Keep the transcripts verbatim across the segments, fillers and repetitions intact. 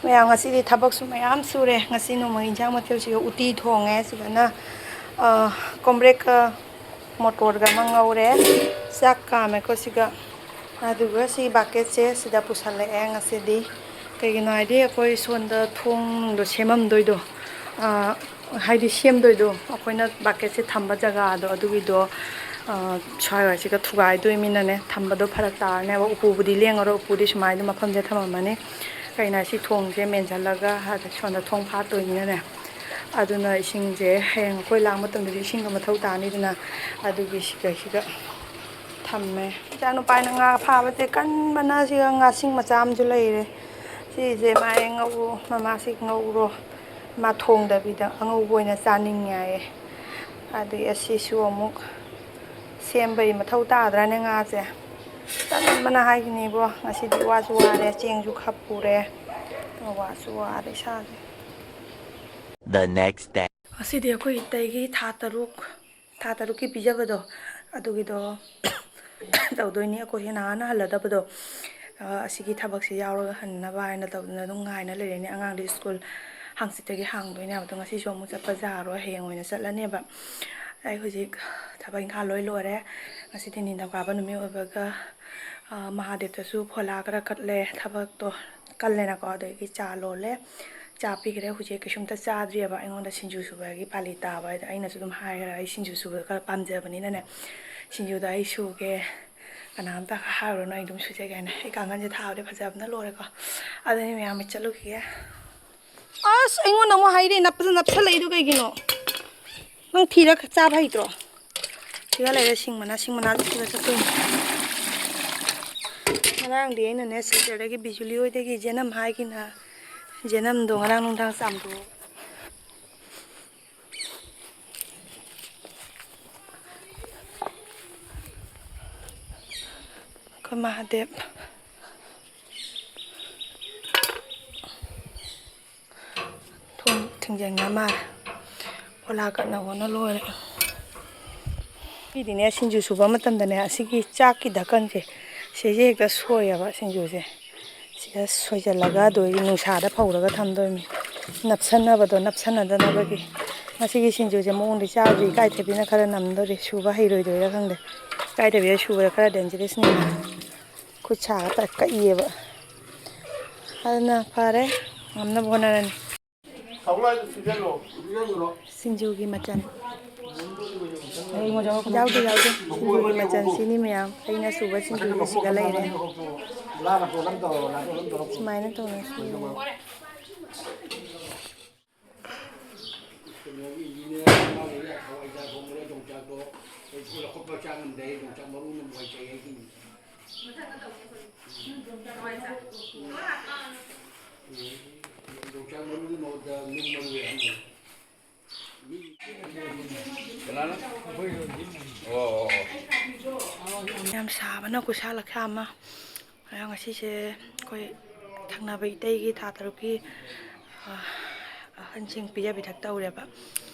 ꯃꯌꯥꯝ, ꯉꯁꯤꯗꯤ ꯊꯕꯛꯁꯨ ꯃꯌꯥꯝ ꯁꯨꯔꯦ꯫ ꯉꯁꯤ ꯅꯣꯡꯃꯒꯤ ꯏꯟꯁꯥꯡ ꯃꯊꯦꯜꯁꯤꯒ ꯎꯇꯤ ꯊꯣꯡꯉꯦ, ꯁꯤꯗꯅ, ꯑ, ꯀꯣꯝꯕ꯭ꯔꯦꯛꯀ ꯃꯣꯇꯣꯔꯒ ꯑꯃ ꯉꯧꯔꯦ꯫ ꯆꯥꯛ ꯀꯥꯝꯃꯦꯀꯣ ꯁꯤꯒ꯫ ꯑꯗꯨꯒ ꯁꯤ ꯕꯥꯀꯦꯠꯁꯦ ꯁꯤꯗ ꯄꯨꯁꯜꯂꯛꯑꯦ ꯉꯁꯤꯗꯤ꯫ ꯀꯩꯒꯤꯅꯣ ꯍꯥꯏꯗꯤ ꯑꯩꯈꯣꯏ ꯁꯣꯝꯗ ꯊꯣꯡꯗꯣ ꯁꯦꯝꯃꯝꯗꯣꯏꯗꯣ, ꯑ, ꯍꯥꯏꯗꯤ ꯁꯦꯝꯗꯣꯏꯗꯣ ꯑꯩꯈꯣꯏꯅ ꯕꯥꯀꯦꯠꯁꯦ ꯊꯝꯕ ꯖꯒꯥꯗꯣ ꯑꯗꯨꯒꯤꯗꯣ, ꯑ, ꯁ꯭ꯋꯥꯏ ꯋꯥꯏꯁꯤꯒ ꯊꯨꯒꯥꯏꯗꯣꯏꯃꯤꯅꯅꯦ ꯊꯝꯕꯗꯣ ꯐꯔꯛ ꯇꯥꯔꯅꯦꯕ꯫ ꯎꯄꯨꯕꯨꯗꯤ ꯂꯦꯡꯉꯔꯣꯏ, ꯎꯄꯨꯗꯤ ꯁꯨꯃꯥꯏꯅ ꯃꯐꯝꯁꯦ ꯊꯝꯃꯝꯃꯅꯤ꯫ ꯀꯩꯅꯣ ꯁꯤ ꯊꯣꯡꯁꯦ ꯃꯦꯟꯁꯤꯜꯂꯒ ꯑꯗ ꯁꯣꯝꯗ ꯊꯣꯡ ꯐꯥꯠꯇꯣꯏꯅꯤꯅꯅꯦ꯫ ꯑꯗꯨꯅ ꯏꯁꯤꯡꯁꯦ ꯍꯌꯦꯡ ꯑꯩꯈꯣꯏ ꯂꯥꯛ ꯃꯇꯝꯗꯁꯨ ꯏꯁꯤꯡꯗꯣ ꯃꯊꯧ ꯇꯥꯅꯤꯗꯅ꯫ ꯑꯗꯨꯒꯤ ꯁꯤꯗꯩꯁꯤꯗ ꯊꯝꯃꯦ꯫ ꯏꯆꯥ ꯅꯨꯄꯥꯅ ꯉꯥ ꯐꯥꯕꯁꯦ ꯀꯟꯕꯅ ꯁꯤꯒ ꯉꯥꯁꯤꯡ ꯃꯆꯥ ꯑꯃꯁꯨ ꯂꯩꯔꯦ꯫ ꯁꯤꯁꯦ ꯃꯥ ꯉꯧꯔꯣ, ꯃꯃꯥꯁꯤ ꯉꯧꯔꯣ꯫ ꯃꯥ ꯊꯣꯡꯗꯕꯤꯗ ꯑꯉꯧꯕ ꯑꯣꯏꯅ ꯆꯥꯅꯤꯡꯉꯦ ꯍꯥꯏꯌꯦ꯫ ꯑꯗꯨꯒꯤ ꯑꯁꯤꯁꯨ ꯑꯃꯨꯛ ꯁꯦꯝꯕꯩ ꯃꯊꯧ ꯇꯥꯗ꯭ꯔꯥꯅꯦ ꯉꯥꯁꯦ? ꯇꯟꯕꯅ ꯍꯥꯏꯁꯤꯅꯤꯕꯣ꯫ ꯉꯁꯤꯗꯤ ꯋꯥꯁꯨ ꯋꯥꯔꯦ, ꯆꯦꯡꯁꯨ ꯈꯞꯄꯨꯔꯦ, ꯋꯥꯁꯨ ꯋꯥꯔꯦ ꯏꯁꯥꯁꯦ꯫ The next day. ꯉꯁꯤꯗꯤ ꯑꯩꯈꯣꯏ ꯏꯇꯩꯒꯤ ꯊꯥ ꯇꯔꯨꯛ, ꯊꯥ ꯇꯔꯨꯛꯀꯤ ꯄꯤꯖꯕꯗꯣ, ꯑꯗꯨꯒꯤꯗꯣ ꯇꯧꯗꯣꯏꯅꯤ꯫ ꯑꯩꯈꯣꯏꯁꯦ ꯅꯍꯥꯟ ꯍꯜꯂꯗꯕꯗꯣ, ꯑ, ꯑꯁꯤꯒꯤ ꯊꯕꯛꯁꯦ ꯌꯥꯎꯔꯒ ꯍꯟꯅꯕ ꯍꯥꯏꯅ ꯇꯧꯗꯅ ꯑꯗꯨꯝ ꯉꯥꯏꯅ ꯂꯩꯔꯦꯅꯦ꯫ ꯑꯉꯥꯡꯗꯤ ꯁ꯭ꯀꯨꯜ ꯍꯥꯡꯆꯤꯠꯇꯒꯤ ꯍꯥꯡꯗꯣꯏꯅꯦ ꯍꯥꯏꯕꯗꯣ, ꯉꯁꯤꯁꯨ ꯑꯃꯨꯛ ꯆꯠꯄ ꯌꯥꯔꯣꯏ, ꯍꯌꯦꯡ ꯑꯣꯏꯅ ꯆꯠꯂꯅꯦꯕ꯫ ꯑꯩ ꯍꯧꯖꯤꯛ ꯊꯕꯛ ꯏꯪꯈꯥꯡ ꯂꯣꯏ ꯂꯣꯏꯔꯦ꯫ ꯉꯁꯤꯗꯤ ꯅꯤꯡꯊꯧꯀꯥꯕ ꯅꯨꯃꯤꯠ ꯑꯣꯏꯕꯒ, ꯑ, ꯃꯍꯥꯗꯦꯕꯇꯁꯨ ꯐꯣꯂꯥ ꯈꯔ ꯀꯠꯂꯦ, ꯊꯕꯛꯇꯣ ꯀꯜꯂꯦꯅꯀꯣ꯫ ꯑꯗꯒꯤ ꯆꯥ ꯂꯣꯜꯂꯦ, ꯆꯥ ꯄꯤꯈ꯭ꯔꯦ꯫ ꯍꯧꯖꯤꯛ ꯀꯩꯁꯨꯝꯇ ꯆꯥꯗ꯭ꯔꯤꯑꯕ꯫ ꯑꯩꯉꯣꯟꯗ ꯁꯤꯡꯖꯨ ꯁꯨꯕꯒꯤ ꯄꯥꯂꯤ ꯇꯥꯕ ꯍꯥꯏꯗꯣ, ꯑꯩꯅꯁꯨ ꯑꯗꯨꯝ ꯍꯥꯏꯈ꯭ꯔꯦ, ꯑꯩ ꯁꯤꯡꯖꯨ ꯁꯨꯕꯗꯣ ꯈꯔ ꯄꯥꯝꯖꯕꯅꯤꯅꯅꯦ, ꯁꯤꯡꯖꯨꯗꯣ ꯑꯩ ꯁꯨꯒꯦ, ꯀꯅꯥꯝꯇ ꯍꯥꯏꯔꯨꯔꯅꯨ, ꯑꯩ ꯑꯗꯨꯝ ꯁꯨꯖꯒꯦ ꯍꯥꯏꯅ꯫ ꯑꯩ ꯀꯥꯡꯈꯟꯁꯦ ꯊꯥꯕꯗꯤ ꯐꯖꯕꯅ ꯂꯣꯏꯔꯦꯀꯣ꯫ ꯑꯗꯨꯅꯤ ꯃꯌꯥꯝ, ꯑꯩ ꯆꯠꯂꯨꯈꯤꯒꯦ꯫ ꯑꯁ, ꯑꯩꯉꯣꯟꯗ ꯑꯃꯨꯛ ꯍꯥꯏꯔꯦ, ꯅꯞꯁ-, ꯅꯞꯁꯜꯂꯛꯏꯗꯣ ꯀꯩꯒꯤꯅꯣ? ꯅꯪ ꯊꯤꯔ ꯆꯥꯕ ꯍꯩꯇ꯭ꯔꯣ? ꯁꯤꯒ ꯂꯩꯔꯦ ꯁꯤꯡ ꯃꯅꯥ, ꯁꯤꯡ ꯃꯅꯥꯗꯨ ꯊꯤꯕ ꯆꯠꯇꯣꯏꯅꯦ꯫ ꯉꯔꯥꯡꯗꯤ ꯑꯩꯅꯅꯦ, ꯁꯤꯜꯆꯔꯗꯒꯤ ꯕꯤꯖꯨꯂꯤ ꯍꯣꯏꯗꯒꯤ ꯖꯦꯅꯝ ꯍꯥꯏꯒꯤꯅ ꯖꯦꯅꯝꯗꯣ ꯉꯔꯥꯡ ꯅꯨꯡꯗꯥꯡ ꯆꯥꯝꯊꯣꯛꯑꯒ ꯑꯩꯈꯣꯏ ꯃꯍꯥꯗꯦꯕ ꯊꯣꯡ ꯊꯤꯡꯖꯤꯟꯈ꯭ꯔ ꯃꯥꯜꯂꯦ꯫ ꯐꯣꯂꯥ ꯀꯠꯅꯕꯅ ꯂꯣꯏꯔꯦ꯫ ꯑꯩꯗꯤꯅꯦ, ꯁꯤꯡꯖꯨ ꯁꯨꯕ ꯃꯇꯝꯗꯅꯦ, ꯑꯁꯤꯒꯤ ꯆꯥꯛꯀꯤ ꯙꯀꯟꯁꯦ, ꯁꯤꯁꯦ ꯍꯦꯛꯇ ꯁꯣꯏꯌꯦꯕ ꯁꯤꯡꯖꯨꯁꯦ꯫ ꯁꯤ ꯁꯣꯏꯖꯜꯂꯒ ꯑꯗꯨꯒꯤ ꯅꯨꯡꯁꯥꯗ ꯐꯧꯔꯒ ꯊꯝꯗꯣꯏꯅꯤ, ꯅꯞꯁꯟꯅꯕꯗꯣ, ꯅꯞꯁꯟꯅꯗꯅꯕꯒꯤ꯫ ꯉꯁꯤꯒꯤ ꯁꯤꯡꯖꯨꯁꯦ ꯃꯑꯣꯡꯗꯤ ꯆꯥꯗ꯭ꯔꯤ, ꯏꯀꯥꯏꯊꯕꯤꯅ ꯈꯔ ꯅꯝꯗꯣꯔꯤ, ꯁꯨꯕ ꯍꯩꯔꯣꯏꯗꯣꯏꯔꯥ ꯈꯪꯗꯦ꯫ ꯏꯀꯥꯏꯊꯕꯤꯗ ꯁꯨꯕꯗ ꯈꯔ ꯗꯦꯟꯖꯔꯁꯅꯤ, ꯈꯨꯠ ꯁꯥꯒ ꯇ-, ꯀꯛꯏꯌꯦꯕ꯫ ꯑꯗꯨꯅ ꯐꯔꯦ, ꯉꯝꯅꯕ ꯍꯣꯠꯅꯔꯅꯤ꯫ ꯁꯤꯡꯖꯨꯒꯤ ꯃꯆꯜ꯫ ꯌꯥꯎꯗꯦ, ꯌꯥꯎꯗꯦ꯫ ꯁꯤꯡꯖꯨꯒꯤ ꯃꯆꯜ ꯁꯤꯅꯤ ꯃꯌꯥꯝ꯫ ꯑꯩꯅ ꯁꯨꯕ ꯁꯤꯡꯖꯨꯗꯨ ꯁꯤꯗ ꯂꯩꯔꯦ꯫ ꯁꯨꯃꯥꯏꯅ ꯇꯧꯅ ꯁꯨꯕ꯫ ꯌꯣꯡꯆꯥꯛ ꯃꯔꯨꯒꯤ ꯃꯍꯨꯠꯇ ꯅꯨꯡ ꯃꯔꯨ ꯌꯥꯝ ꯂꯩ꯫ ꯀꯅꯥꯅꯣ? ꯑꯣ, ꯑꯣ, ꯑꯣ꯫ ꯌꯥꯝ ꯁꯥꯕꯅ ꯈꯨꯠꯁꯥ ꯂꯛꯁꯥ ꯑꯃ꯫ ꯑꯗꯣ ꯉꯁꯤꯁꯦ ꯑꯩꯈꯣꯏ ꯊꯪꯅꯕ ꯏꯇꯩꯒꯤ ꯊꯥ ꯇꯔꯨꯛꯀꯤ, ꯑ, ꯑꯍꯟꯁꯤꯡ ꯄꯤꯖ ꯄꯤꯊꯛ ꯇꯧꯔꯦꯕ꯫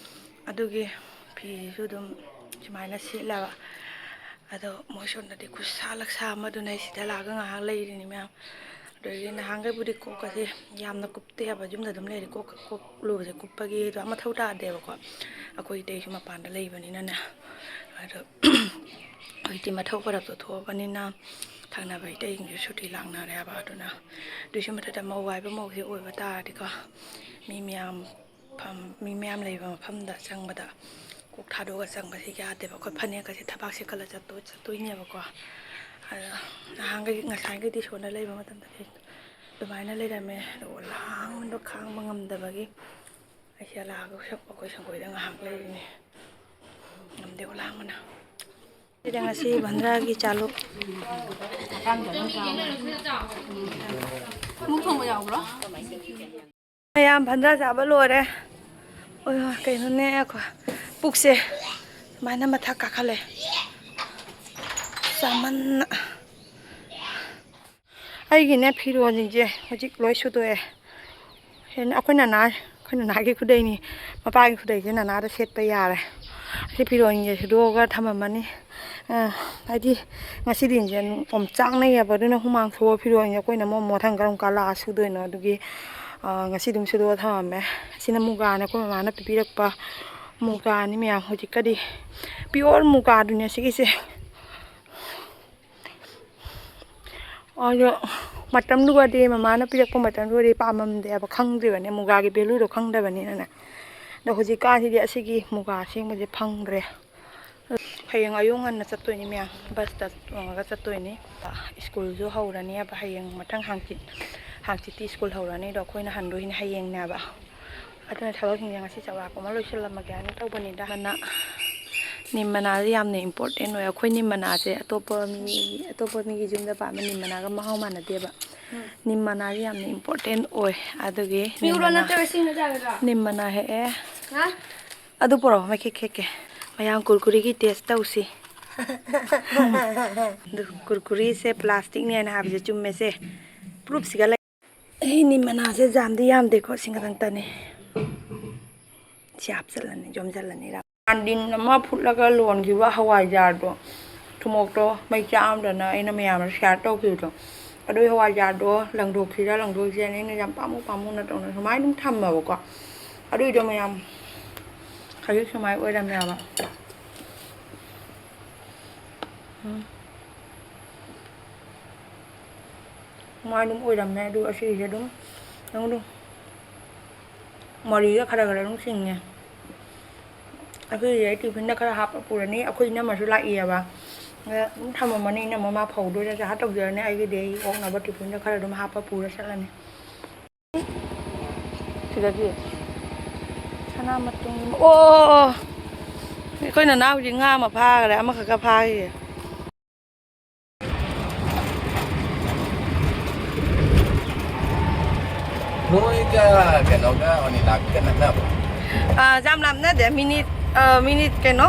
ꯑꯗꯨꯒꯤ ꯐꯤꯁꯤꯁꯨ ꯑꯗꯨꯝ ꯁꯨꯃꯥꯏꯅ ꯁꯦꯠꯂꯕ꯫ ꯑꯗꯣ ꯃꯣꯏ ꯁꯣꯝꯗꯗꯤ ꯈꯨꯠꯁꯥ ꯂꯛꯁꯥ ꯑꯃ, ꯑꯗꯨꯅ ꯑꯩ ꯁꯤꯗ ꯂꯥꯛꯑꯒ ꯉꯥꯏꯍꯥꯛ ꯂꯩꯔꯤꯅꯤ ꯃꯌꯥꯝ꯫ ꯑꯗꯒꯤ ꯅꯍꯥꯟꯈꯩꯕꯨꯗꯤ ꯀꯣꯛꯀꯁꯦ ꯌꯥꯝꯅ ꯀꯨꯞꯇꯦ ꯍꯥꯏꯕ, ꯌꯨꯝꯗ ꯑꯗꯨꯝ ꯂꯩꯔꯗꯤ ꯀꯣꯛ, ꯀꯣꯛ ꯂꯨꯕꯁꯦ ꯀꯨꯞꯄꯒꯤ ꯑꯗꯨ ꯃꯊꯧ ꯇꯥꯗꯦꯕꯀꯣ, ꯑꯩꯈꯣꯏ ꯏꯇꯩꯁꯨ ꯃꯄꯥꯟꯗ ꯂꯩꯕꯅꯤꯅꯅꯦ꯫ ꯑꯗꯣ ꯍꯧꯖꯤꯛꯇꯤ ꯃꯊꯧ ꯄꯔꯞꯇꯣ ꯊꯣꯛꯑꯕꯅꯤꯅ ꯊꯪꯅꯕ ꯏꯇꯩꯁꯤꯡꯁꯨ ꯁꯨꯇꯤ ꯂꯥꯛꯅꯔꯦꯕ꯫ ꯑꯗꯨꯅ ꯑꯗꯨꯏꯁꯨ ꯃꯊꯛꯇ ꯃꯧ ꯍꯥꯏꯕ ꯃꯧꯁꯦ ꯑꯣꯏꯕ ꯇꯥꯔꯗꯤꯀꯣ, ꯃꯤ ꯃꯌꯥꯝ ꯐꯝ-, ꯃꯤ ꯃꯌꯥꯝ ꯂꯩꯕ ꯃꯐꯝꯗ ꯆꯪꯕꯗ ꯀꯣꯛ ꯊꯥꯗꯣꯛꯑꯒ ꯆꯪꯕꯁꯦ ꯌꯥꯗꯦꯕ꯫ ꯑꯩꯈꯣꯏ ꯐꯅꯦꯛꯀꯁꯦ ꯊꯕꯥꯛ ꯁꯦꯠꯀꯠꯂ ꯆꯠꯇꯣ-, ꯆꯠꯇꯣꯏꯅꯦꯕꯀꯣ꯫ ꯑꯗꯣ ꯅꯍꯥꯟꯈꯩ, ꯉꯁꯥꯏꯈꯩꯗꯤ ꯁꯣꯝꯗ ꯂꯩꯕ ꯃꯇꯝꯗꯗꯤ ꯑꯗꯨꯃꯥꯏꯅ ꯂꯩꯔꯝꯃꯦ꯫ ꯑꯗꯨꯒ ꯂꯥꯡꯕꯗꯣ ꯈꯥꯡꯕ ꯉꯝꯗꯕꯒꯤ ꯑꯩꯁꯦ ꯂꯥꯛꯑꯒ ꯑꯩꯈꯣꯏ ꯁꯪꯒꯣꯏꯗ ꯉꯥꯏꯍꯥꯛ ꯂꯩꯔꯤꯅꯦ꯫ ꯉꯝꯗꯦ ꯂꯥꯡꯕꯅ꯫ ꯁꯤꯗ ꯉꯁꯤ ꯚꯟꯗ꯭ꯔꯥꯒꯤ ꯆꯥꯂꯨꯛ꯫ ꯑꯃꯨꯛ ꯊꯣꯡꯕ ꯌꯥꯎꯕ꯭ꯔꯣ? ꯃꯌꯥꯝ ꯚꯟꯗ꯭ꯔꯥ ꯆꯥꯕ ꯂꯣꯏꯔꯦ꯫ ꯑꯣꯏ, ꯀꯩꯅꯣꯅꯦ, ꯑꯩꯈꯣꯏ ꯄꯨꯛꯁꯦ ꯁꯨꯃꯥꯏꯅ ꯃꯊꯛ ꯀꯥꯈꯠꯂꯦ꯫ ꯆꯥꯃꯟꯅ꯫ ꯑꯩꯒꯤꯅꯦ, ꯐꯤꯔꯣꯜꯁꯤꯡꯁꯦ ꯍꯧꯖꯤꯛ ꯂꯣꯏ ꯁꯨꯗꯣꯛꯑꯦ꯫ ꯍꯦꯟꯅ ꯑꯩꯈꯣꯏ ꯅꯅꯥ, ꯑꯩꯈꯣꯏ ꯅꯅꯥꯒꯤ ꯈꯨꯗꯩꯅꯤ, ꯃꯄꯥꯒꯤ ꯈꯨꯗꯩꯁꯦ ꯅꯅꯥꯗ ꯁꯦꯠꯄ ꯌꯥꯔꯦ꯫ ꯑꯁꯤ ꯐꯤꯔꯣꯟꯁꯦ ꯁꯨꯗꯣꯛꯑꯒ ꯊꯝꯃꯝꯃꯅꯤ꯫ ꯑ, ꯍꯥꯏꯗꯤ ꯉꯁꯤꯗꯤꯁꯦ ꯑꯣꯝꯆꯥꯛꯅꯩꯌꯦꯕ, ꯑꯗꯨꯅ ꯍꯨꯃꯥꯡ ꯊꯣꯛꯑ ꯐꯤꯔꯣꯟꯁꯦ ꯑꯩꯈꯣꯏꯅ ꯑꯃꯨꯛ ꯃꯊꯪ ꯀꯔꯝ ꯀꯥꯟ ꯂꯥꯛꯑ ꯁꯨꯗꯣꯏꯅꯣ? ꯑꯗꯨꯒꯤ, ꯑ, ꯉꯁꯤ ꯑꯗꯨꯝ ꯁꯨꯗꯣꯛꯑ ꯊꯝꯃꯝꯃꯦ꯫ ꯑꯁꯤꯅ ꯃꯨꯒꯥꯅꯦ, ꯑꯩꯈꯣꯏ ꯃꯃꯥꯅ ꯄꯤꯕꯤꯔꯛꯄ ꯃꯨꯒꯥꯅꯤ ꯃꯌꯥꯝ꯫ ꯍꯧꯖꯤꯛꯀꯗꯤ pure ꯃꯨꯒꯥꯗꯨꯅꯦ ꯁꯤꯒꯤꯁꯦ꯫ ꯑꯗꯣ ꯃꯇꯝꯗꯨꯒꯗꯤ, ꯃꯃꯥꯅ ꯄꯤꯔꯛꯄ ꯃꯇꯝꯗꯨꯒꯗꯤ ꯄꯥꯝꯃꯝꯗꯦꯕ, ꯈꯪꯗ꯭ꯔꯤꯕꯅꯦ, ꯃꯨꯒꯥꯒꯤ value ꯗꯣ ꯈꯪꯗꯕꯅꯤꯅꯅꯦ꯫ ꯑꯗꯣ ꯍꯧꯖꯤꯛꯀꯥꯟꯁꯤꯗꯤ ꯑꯁꯤꯒꯤ ꯃꯨꯒꯥ ꯑꯁꯦꯡꯕꯁꯦ ꯐꯪꯗ꯭ꯔꯦ꯫ ꯍꯌꯦꯡ ꯑꯌꯨꯛ ꯉꯟꯅ ꯆꯠꯇꯣꯏꯅꯤ ꯃꯌꯥꯝ, bus ꯇ ꯇꯣꯡꯉꯒ ꯆꯠꯇꯣꯏꯅꯤ꯫ School ꯁꯨ ꯍꯧꯔꯅꯦꯕ ꯍꯌꯦꯡ, ꯃꯊꯪ ꯍꯥꯡꯆꯤꯠ, ꯍꯥꯡꯆꯤꯠꯇꯤ school ꯍꯧꯔꯅꯤ꯫ ꯑꯗꯣ ꯑꯩꯈꯣꯏꯅ ꯍꯟꯗꯣꯏꯁꯤꯅ ꯍꯌꯦꯡꯅꯦꯕ꯫ ꯑꯗꯨꯅ ꯊꯕꯛꯁꯤꯡꯁꯦ ꯉꯁꯤ ꯆꯥꯎꯔꯥꯛꯄ ꯑꯃ ꯂꯣꯏꯁꯤꯜꯂꯝꯃꯒꯦ ꯍꯥꯏꯅ ꯇꯧꯕꯅꯤꯗ꯫ ꯃꯅꯥ, ꯅꯤꯝ ꯃꯅꯥꯁꯦ ꯌꯥꯝꯅ important ꯑꯣꯏ꯫ ꯑꯩꯈꯣꯏ ꯅꯤꯝ ꯃꯅꯥꯁꯦ ꯑꯇꯣꯞꯄ ꯃꯤ, ꯑꯇꯣꯞꯄ ꯃꯤꯒꯤ ꯌꯨꯝꯗ ꯄꯥꯟꯕ ꯅꯤꯝ ꯃꯅꯥꯒ ꯃꯍꯥꯎ ꯃꯥꯟꯅꯗꯦꯕ꯫ ꯎꯝ꯫ ꯅꯤꯝ ꯃꯅꯥꯁꯦ ꯌꯥꯝꯅ important ꯑꯣꯏ꯫ ꯑꯗꯨꯒꯤ ꯅꯤꯝ ꯄꯤꯌꯨꯔꯣ ꯃꯅꯥ, ꯅꯠꯇ꯭ꯔꯒ ꯁꯤꯡꯅ ꯆꯥꯒꯗ꯭ꯔꯣ? ꯅꯤꯝ ꯃꯅꯥ ꯍꯦꯛꯑꯦ꯫ ꯍꯥ? ꯑꯗꯨ ꯄꯨꯔꯛꯑꯣ, ꯃꯩꯈꯦꯠ ꯈꯦꯠꯀꯦ꯫ ꯃꯌꯥꯝ ꯀꯨꯔꯀꯨꯔꯤꯒꯤ taste ꯇꯧꯁꯤ꯫ ꯑꯗꯨ ꯀꯨꯔꯀꯨꯔꯤꯁꯦ plastic ꯅꯦꯅ ꯍꯥꯏꯕꯁꯦ ꯆꯨꯝꯃꯦꯁꯦ꯫ Proof ꯁꯤꯒ ꯂꯩ꯫ ꯑꯩ ꯅꯤꯝ ꯃꯅꯥꯁꯦ ꯌꯥꯝꯗꯤ ꯌꯥꯝꯗꯦꯀꯣ, ꯁꯤ ꯈꯛꯇꯪꯇꯅꯤ꯫ ꯁꯤ ꯍꯥꯞꯆꯜꯂꯅꯤ, ꯌꯣꯝꯖꯜꯂꯅꯤ꯫ ꯀꯥꯟꯗꯤꯟ ꯑꯃ ꯐꯨꯠꯂꯒ ꯂꯣꯟꯈꯤꯕ ꯍꯋꯥꯏꯖꯥꯔꯗꯣ, ꯊꯨꯝꯃꯣꯛꯇꯣ ꯃꯩ ꯆꯥꯛꯑꯝꯗꯅ ꯑꯩꯅ ꯃꯌꯥꯝꯗ share ꯇꯧꯈꯤꯕꯗꯣ, ꯑꯗꯨꯒꯤ ꯍꯋꯥꯏꯖꯥꯔꯗꯣ ꯂꯪꯊꯣꯛꯁꯤꯔꯥ ꯂꯪꯊꯣꯛꯁꯤꯔꯥꯅ ꯑꯩꯅ ꯌꯥꯝ ꯄꯥꯝꯃꯨ ꯄꯥꯝꯃꯨꯅ ꯇꯧꯅ ꯁꯨꯃꯥꯏꯅ ꯑꯗꯨꯝ ꯊꯝꯃꯕꯀꯣ꯫ ꯑꯗꯨꯏꯗꯣ ꯃꯌꯥꯝ ꯍꯧꯖꯤꯛ ꯁꯨꯃꯥꯏꯅ ꯑꯣꯏꯔꯝꯃꯦꯕ꯫ ꯎꯝ꯫ ꯃꯥꯏ ꯑꯗꯨꯝ ꯑꯣꯏꯔꯝꯃꯦ꯫ ꯑꯗꯨ ꯑꯁꯤꯒꯤꯁꯦ ꯑꯗꯨꯝ, ꯑꯗꯨꯝ, ꯑꯗꯨꯝ ꯃꯔꯤꯒ ꯈꯔ ꯈꯔ ꯑꯗꯨꯝ ꯆꯤꯡꯉꯦ꯫ ꯑꯁꯤꯒꯤꯁꯦ ꯑꯩ ꯇꯤꯐꯤꯟꯗ ꯈꯔ ꯍꯥꯞꯄ ꯄꯨꯔꯅꯤ꯫ ꯑꯩꯈꯣꯏ ꯏꯅꯝꯃꯁꯨ ꯂꯥꯛꯏꯌꯦꯕ꯫ ꯑꯗ ꯑꯗꯨꯝ ꯊꯝꯃꯝꯃꯅꯤ꯫ ꯏꯅꯝꯃ ꯃꯥ ꯐꯧꯗꯣꯏꯔꯥ ꯆꯥ ꯇꯧꯖꯔꯅꯤ꯫ ꯑꯩꯒꯤꯗꯤ ꯑꯩ ꯑꯣꯛꯅꯕ ꯇꯤꯐꯤꯟꯗ ꯈꯔ ꯑꯗꯨꯝ ꯍꯥꯞꯄ ꯄꯨꯔ ꯆꯠꯂꯅꯤ꯫ ꯁꯤꯗꯒꯤ ꯁꯅꯥ ꯃꯇꯨꯝ, ꯑꯣ, ꯑꯣ, ꯑꯣ꯫ ꯑꯩꯈꯣꯏ ꯅꯅꯥꯎ ꯍꯧꯖꯤꯛ ꯉꯥ ꯑꯃ ꯐꯥꯈ꯭ꯔꯦ, ꯑꯃꯈꯛꯀ ꯐꯥꯈꯤꯌꯦ꯫ ꯅꯣꯏꯒ ꯀꯩꯅꯣꯒ ꯑꯣꯅꯤꯂꯥꯒ ꯅꯛꯅꯕ꯭ꯔꯣ? ꯑꯥ, ꯌꯥꯝ ꯂꯥꯞꯅꯗꯦ, minute, ꯑꯥ, minute ꯀꯩꯅꯣ꯫